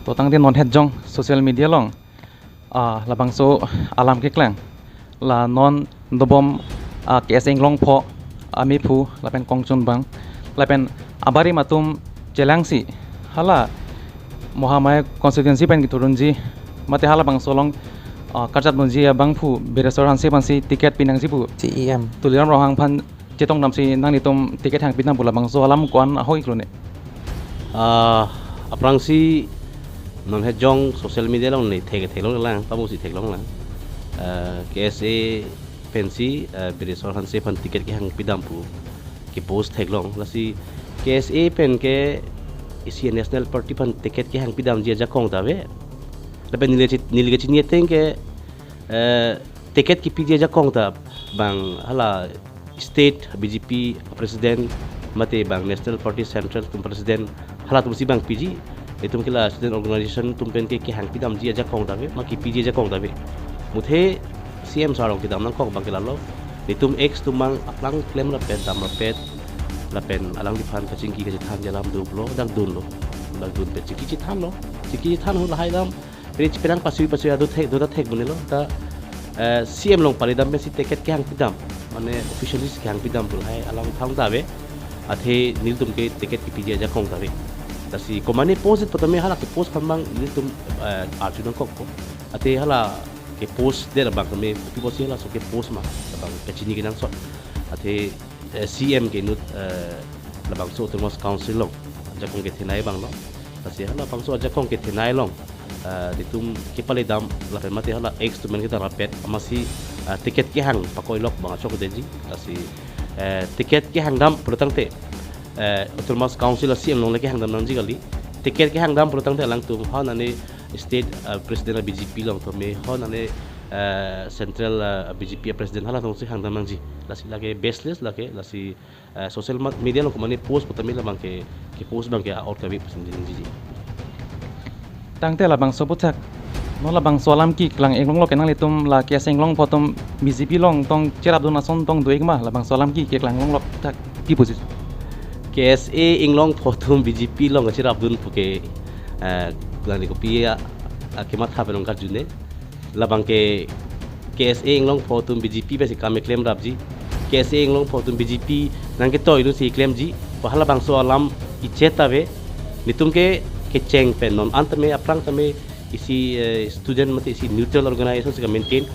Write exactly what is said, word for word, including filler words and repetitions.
To tangte non het jong social media along, ah, labangso alam keklang. La non dobom, ah, K S A Inglongpho amephu lapen kongchun abang lapen abarim atum chelangsi hala Mahamaya constituency pen kethurunji mate halabangso along, ah, karjat dunji abangphu Bireswar Hanse aphansi ticket pinangji pu C E M Tuliram Ronghang aphan chetong damsi nanglitum ticket hang pidam pu labangso alam ko-an ahok-ik lone? Ah, aphrangsi non het jong social media along ne thek theklonglang, pamusi theklonglang. Ah, K S A pensi, ah, Bireswar Hanse aphan ticket kehang pidam pu kepost theklong. Lasi K S A pen ke isi National Party aphan ticket kehang pidamji ajakong ta ave. Lapen neli chi-, neli kachini ateng ke, eh, ticket kepiji ajakong ta bang hala state B J P president mate bang National Party central atum president halatumsi bang piji, itum ke la student organization atum pen ke kehang pidamji ajakong ta ave, ma kepiji ajakong ta ave. Muthe C M sir along kedam nangkok bang ke lalo, itum X atum bang aplang klemrapet damrapet lapen alangliphan kachingki kachethanji alam doplo, dak dunlo, dak dunpet chingki chethanlo, chingki chethan ho lahai alam. Pini chiperang pasui pasui adu thek, duta thek bunelo ta, eh, C M along pali dam pensi ticket kehang pidam, mane officially kehang pidam pu lahai alam thang ta ave. Athe nelitum ke ticket kepiji ajakong ta ave. Lasi komane post it pu tame hala kepost aphan bang nelitum, eh, arju nangkokpo. Athe hala kepost det abang tame kopi pusi halaso kepost ma, abang kachini kenangsot. Athe, eh, C M ke inut, eh, labangso Autonomous Council along ajakong kethenei abang lo. Lasi halabangso ajakong kethenei along, eh, itum kepali dam lapen mate hala X atum pen kedamrapet amatsi, eh, ticket kehang pakoi lok bang achok detji. Lasi, eh, ticket kehang dam pulo tangte, eh, Autonomous Council a C M along le kehang dam nangji kali. Ticket kehang dam pulo tangte alangtum ho nane state, eh, president a B J P along tame ho nane, eh, central, eh, B J P a president hala tongsi hang dam nangji. Lasi lake baseless lake, lasi, eh, social ma-, media along komane post pu tame labang ke, kepost abang ke a-out kave pusi nangji. Tangte labangso aputhak, non labangso alam keklang inglonglo ke nanglitum la K S A Inglongpho atum B J P along tong cherapdun ason tong do-ik ma, labangso alam keklang inglonglo aputhak pi pusi? K S A Inglongpho atum B J P along cherapdun pu ke, eh, nangli kopi a, a kematha pen nangkarjune. Labang ke K S A Inglongpho atum B J P pensi kam keklemrapji. K S A Inglongpho atum B J P nangketoi dunsi klemji. Pu halabangso alam ichet ta ave. Nelitum ke kecheng pen non an tame aphrang tame isi, eh, student mate isi neutral organization si ka-maintain.